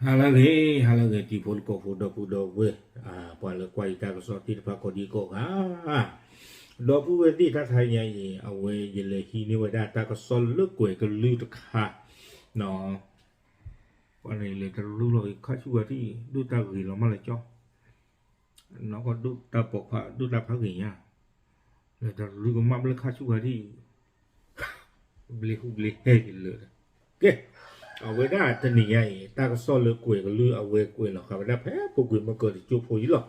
ဟါလၢအဂ့ၤ ဟါလၢအဂ့ၤ တံၤဖိသကိးဖိ ဒီပုၢ်ဒီဝဲၢ် ပှၤလၢကွၢ်ယတၢ်ကစီၣ်သ့ၣ်တဖၣ်ကိးဒံကိးဂၤ, ဒီပုၢ်ဝဲၢ်သ့ၣ် တၢ်တဟါညါအံၤ အဝဲယလဲၤဟံးန့ၢ်ဝဲဒၣ်တၢ်ကစီၣ်လၢကွဲၤကလုၢ်တခါ, ပှၤန့ၣ်လဲၤတရူလီၤဂ့ၤခါဆူဂၤထံၣ် ဒိၣ်တၢ်ဂ့ၤလီၤမးလၢကၠီ နီၢ်ကီၢ်ဒိၣ်တၢ်ပိာ်ခွါ ဒိၣ်တၢ်ဖးဂ့ၤညါ, လဲၤတရူကမၣ်ဘျၢခါဆူဂၤထံၣ် ဘျ့ဟူဘျ့ဟဲက့ၤလၢာ်, ကဲ, အဝဲဒၣ်တနံၤညါအံၤ တၢ်ကစီၣ်လၢကွဲၤကလုၢ်အဝဲကွဲးလီၤဃာ်ဝဲဒၣ်ဖဲ ပူၤကွံာ်မုၢ်ကၢၤတကၠိဖိအံၤလီၤ.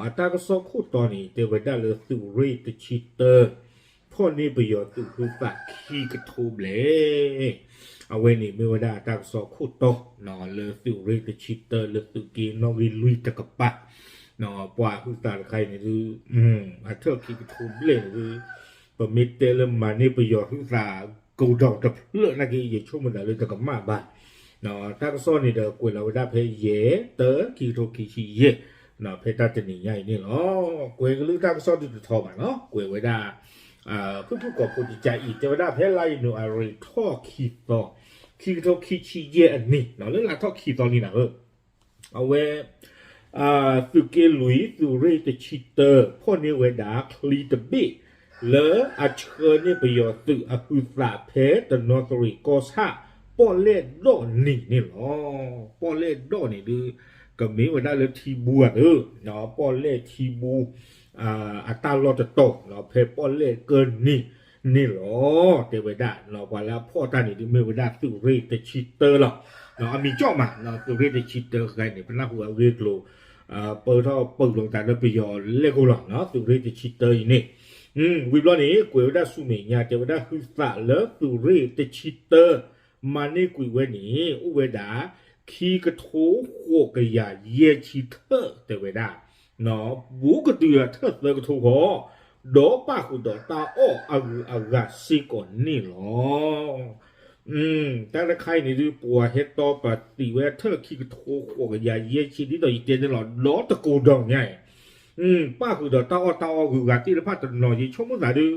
အတၢ်ကစီၣ်ခိၣ်တီန့ၣ် တဲဝဲဒၣ်လၢသုးရ့ၣ်တဆံတၢ ဖီၣ်န့ၢ်ပယီၤသုးဟုသးခံကထိဘျဲၣ်, အဝဲန့ၣ်မ့ၢ်ဝဲဒၣ်အတၢ်ကစီၣ်ခိၣ်တီ လၢသုးရ့ၣ်တဆံတၢ လၢသုးက့နီၣ်ဂံၢ်လွံၢ်တကပၤ, ပှၤဟုသးတခါအံၤန့ၣ်ဒုး အထၢၣ်ခံကထိဘျဲၣ်န့ၣ်ဒုး ပမ့ၢ်တဲလၢမၤန့ၢ်ပယီၤဟုသး ကိးဒီးတဖျၢၣ်နာ်က့ ယဆိကမိၣ်သးလၢတကမၣ်ဘၣ်. တၢ်ကစီၣ်န့ၣ်ဒီးကွဲးလီၤဝဲဒၣ်ဖဲယဲၢ် တၢ ခံကထိခံဆံယဲၢ်, ဖဲတၢ်တနံၤညါအံၤန့ၣ်လီၤ. ကွဲၤကလုၢ်တၢ်ကစီၣ်ဒုးတထီဘၣ်နီၤ, ကွဲးဝဲဒၣ် ဖုၣ်ဖုၣ်ကိာ်ဖိကကါအံၤ တဲဝဲဒၣ်ဖဲလါယနူၤအါရံၤထီၣ်ခံသီ, ခံကထိခံဆံယဲၢ်အနံၣ်, လၢလါထီၣ်ခံသီလံနၤဧၢ အဝဲ သုးက့လွံၢ် သုးရ့ၣ်တဆံတၢ ဖီၣ်န့ၢ်ဝဲဒၣ်ချံတဘ့ၣ် လၢအဆှၢန့ၢ်ပယီၤသုးအဟုသးဖဲတနီသရံၣ်ကီၢ်ဆၣ် ပီၣ်လဲၣ်ဒီးနံၤန့ၣ်လီၤ. ပီၣ်လဲၣ်ဒီးန့ၣ်ဒုး ကမ့ၢ်ဝဲဒၣ်လၢထံဘူအသိး, ပီၣ်လဲၣ်ထံဘူ အတၢ်လီၢ်တတီၤ ဖဲပီၣ်လဲၣ်ကၢၢ်နံၤန့ၣ်လီၤ. တဲဝဲဒၣ် ပှၤလၢအဖီၣ်တၢ်န့ၣ်ဒုးမ့ၢ်ဝဲဒၣ်သုးရ့ၣ်တဆံတၢလီၤ. အမံၤကၠီၣ်မး သုးရ့ၣ်တဆံတၢတခါအံၤန့ၣ် ပနၢ်ဟူအဂ့ၢ်အကျိၤ ပၢထီၣ်ပၢၢ်လိာ်သးလၢပယီၤလဲၢ်ခိၣ်လီၤ. သုးရ့ၣ်တဆံတၢအံၤန့ၣ် ဝံၤဘျီန့ၣ် ကွဲးဝဲဒၣ်ဆူမဲာ်ညါ တဲဝဲဒၣ်ဟုသးလၢသုးရ့ၣ်တဆံတၢ မၤန့ၢ်ကွံာ်ဝဲန့ၣ် အိၣ်ဝဲဒၣ် ခံကထိဃိးကယၤယဲၢ်ဆံထၢၣ် တဲဝဲဒၣ် ဘူးကတုၤထၢၣ်သၢကထိဃီ ဒီးပၣ်ဃုာ်ဒီးတၢ်အီၣ်အဂုၤအဂၤစ့ၢ်ကီးန့ၣ်လီၤ. တၢ်တခါအံၤန့ၣ်ဒုး ပှၤဟဲတီပာ်တံာ်ဝဲထၢၣ်ခံကထိဃိးကယၤယဲၢ်ဆံ ဒ်သိးယတဲန့ၣ်လီၤ ဒီတကိၤဒီးညါအံၤ ပၣ်ဃုာ်ဒီးတၢ်အီၣ်တၢ်အီဂုၤဂၤသ့ၣ်တဖၣ်တနီၤ ယဆိကမိၣ်သးဒုး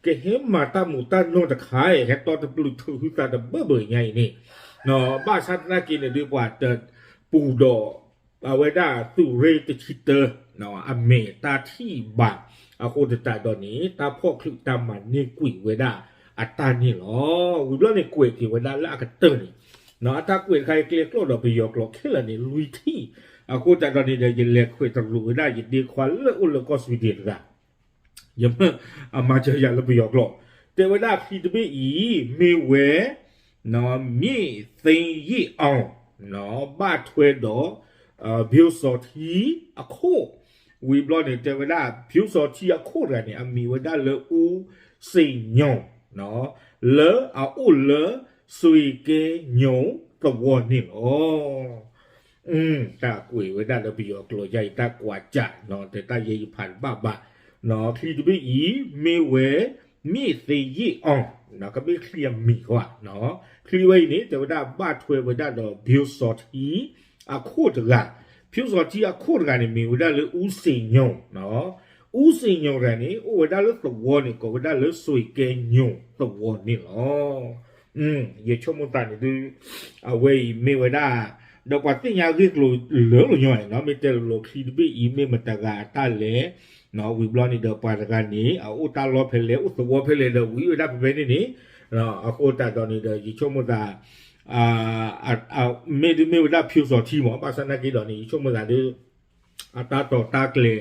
ကဟဲမၤတၢ်မူးတၢ်နီၢ်တခါ ဟဲတီတပျုာ်ထုးဟုသးတဘၢၣ်ဘၢၣ်ညါအံၤန့ၣ် ဘၣ်ဆၣ်သနာ်က့န့ၣ်ဒုး ပှၤတပူၤဒီး အဝဲဒၣ်သုးရ့ၣ်တဆံတၢ အမဲာ်တၢ်ထံၣ်ဘၣ် အဃိသတးဒီးန့ၣ် တၢ်ဖီၣ်ချုးတၢ်မၤန့ၢ်ကွံာ်ဝဲဒၣ်အတၢ်န့ၣ်လီၤ. ဝံၤဘျီန့ၣ်ကွဲးက့ၤဝဲဒၣ်လၢအကတၢၢ်န့ၣ် အတၢ်ကွဲးတခါအံၤကျဲကျီၢ်ဒီးပယီၤကျိာ်ခဲလၢာ်န့ၣ် လွံၢ်ထံၣ်, အဃိသတးဒီးန့ၣ်ဒီး ယလဲၤခွဲးတရူးဝဲဒၣ်ယဒ့ခွါလၢအိၣ်လၢကီၢ်စူဒ့တဂၤ ယမ့ၢ်အမၤစၢၤယၤလၢပယီၤကျိာ် တဲဝဲဒၣ်ချံတဘ့ၣ်အံၤ မ့ၢ်ဝဲ မ့ၣ်သ့ယ့ၣ်အီၤ ဘၣ်ထွဲဒီး ဖၠိစီၤထံအခိၣ်, ဝံၤဘျီန့ၣ် တဲဝဲဒၣ် ဖၠိစီၤထံအခိၣ်တဂၤန့ၣ် အမံၤဝဲဒၣ်လၢအူစ့ၣ်ညိၣ် လၢအအိၣ်လၢ စွ့ၤကဲညိၣ်သဝီန့ၣ်လီၤ. တၢ်ကွဲးဝဲဒၣ်လၢပယီၤကျိာ်ယါအံၤ တၢ်ကွၢ်ကၢ်နီၤ တဲတၢ်ယဲယဖးတဘၣ်ဘၣ်, ချံတဘ့ၣ်အံၤ မ့ၢ်ဝဲ မ့ၣ်သ့ယ့ၣ်အီၤ, ကမ့ၢ်ချံအမံၤဃီဧါ, ချံဝဲအံၤန့ၣ် တဲဝဲဒၣ်ဘၣ်ထွဲဝဲဒၣ်ဒီးဖၠိစီၤထံအခိၣ်တဂၤ, ဖၠိစီၤထံအခိၣ်တဂၤန့ၣ် မံၤဝဲဒၣ်လၢအူစ့ၣ်ညိၣ်, အူစ့ၣ်ညိၣ်တဂၤန့ၣ် အိၣ်ဝဲဒၣ်လၢသဝီန့ၣ် ကိးဝဲဒၣ်လၢစွ့ၤကဲညိၣ်သဝီန့ၣ်လီၤ. ယဆိကမိၣ်သးန့ၣ်ဒုး အဝဲအံၤမ့ၢ်ဝဲဒၣ် ဒီးပှၤသ့ၣ်ညါအဂ့ၢ်ကျိၤလၢာ်လီၤညီနီၤ မ့ၢ်တဲလိၤလိၤ ချံတဘ့ၣ်အံၤ မ့ၢ်မတၤတဂၤအတၢ်လဲၣ်, ဝံၤဘျီန့ၣ်ဒီးပှၤတဂၤန့ၣ် အအိၣ်တၢ်လီၢ်ဖဲလဲၣ် အိၣ်သဝီဖဲလဲၣ်ဒီး ဝံၤဝဲဒၣ်ဖဲဖဲန့ၣ်န့ၣ်, အဃိသတးဒီးန့ၣ်ဒီး ယဆိကမိၣ်သး မ့ၢ်ဒုးမ့ၢ်ဝဲဒၣ်ဖၠိစီၤထံမး ဘၣ်ဆၣ်သနာ်က့ဒီးန့ၣ် ယဆိကမိၣ်သးဒုး အတၢ်တီၤတၢ်ကျဲၤ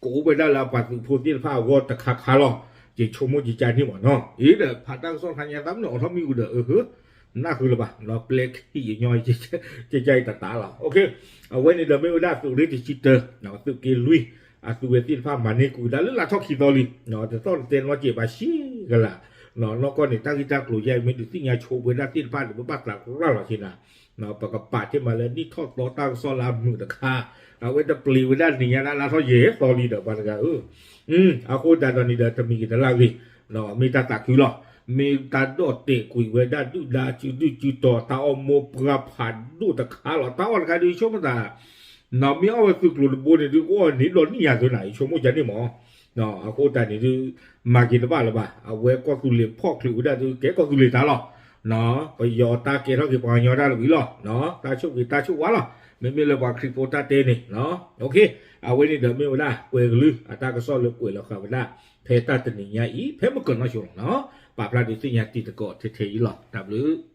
ကအိၣ်ဝဲဒၣ်လၢအပှၤသုးဖိသ့ၣ်တဖၣ်အဂီၢ်တခါခါလီၤ. ယဆိကမိၣ်ယကန့ၣ်မးနီၤ အံၤဒီး ဖးတၢ်ကစီၣ်ခါညါ သးမ့ၢ်အိးထီၣ်မံၤအူဒီး အဟၢ နၢ်ဃုလၢၤဘၣ် ပျဲခံယညီ ကကါအံၤတတးလီၤ. အဝဲန့ၣ်ဒီးမ့ၢ်ဝဲဒၣ်သုးရ့ၣ်တဆံတၢ သုးက့လွံၢ် အသုးဝဲသ့ၣ်တဖၣ်မၤန့ၢ်ကွံာ်ဝဲဒၣ်လၢလါထီၣ်ခံသီလံ တသီၣ်တတဲနီတစဲးဘၣ် ဆံးကလး, နီၢ်ကီၢ်န့ၣ် တၢ်ဂ့ၢ်တၢ်ကျိၤယါအံၤ မ့ၢ်ဒုးသ့ၣ်ညါဆိပဝဲဒၣ်သ့ၣ်တဖၣ်န့ၣ် ပဘၣ်သးကရၢလီၤဆ့နၤ ပကပာ်ထဲမးလၢနံၣ်ထီၣ်သီတၢ်ကစီၣ်လၢအမုာ်တခါ, အဝဲတပျံၤဝဲဒၣ်နံၤညါဒၣ်လါထီၣ်ယဲၢ်သီလံဒီးပှၤတဂၤဧၢ, အဃိသတးဒီးန့ၣ်ဒီးတမံၤကတလၢ်ဂ့ၤ, မ့ၢ်တၢ်သးခုလီၤ, မ့ၢ်တၢ်ဒီၣ်တဲာ်ကွံာ်ဝဲဒၣ်ဒုၣ်ဒါစုဒုၣ်စုတီၤ တၢ်အီၣ်မိၢ်ပှၢ်ဖးဒိၣ်တခါလီၤ. တၢ်အီၣ်တခါဒုးယဆိကမိၣ်သး နီၢ်မ့ၢ်အီၣ်ဝဲသုးကျိၤတဘိန့ၣ်ဒုး ကအိၣ်န့ၣ်ဒီးနံၣ်ညါသၢနၤ ယဆိကမိၣ်ယါန့ၣ်မး အဃိသတးန့ၣ်ဒုး မၤက့ၤတဘၣ်လၢၤဘၣ်, အဝဲကီၢ်သူလ့ၤဖီၣ်ချုးဝဲဒၣ်ဒုး ကဲကီၢ်သူလ့ၤတၢ်လီၤ. ပယီၤတၢ်ကဲထီၣ်က့ၤပှၤကညီတၢ်တဝံၤလီၤ. တၢ်ဆိၣ်ဂ့ၤတၢ်ဆိၣ်ဝါလီၤ. မ့မ့ၢ်လၢပှၤခရံာ်ဖိတၢ်တဲန့ၣ်, အဝဲန့ၣ်ဒီးမ့ၢ်ဝဲဒၣ် ကွဲၤကလုၢ်အတၢ်ကစီၣ်လၢကွဲးလီၤဃာ်ဝဲဒၣ် ဖဲတၢ်တနံၤညါအံၤ ဖဲမုၢ်ကနီၤဆိလီၤ. ပာ်ဖျါဒုးသ့ၣ်ညါတံၤသကိးထဲထဲအံၤလီၤ. တၢ်ဘျုး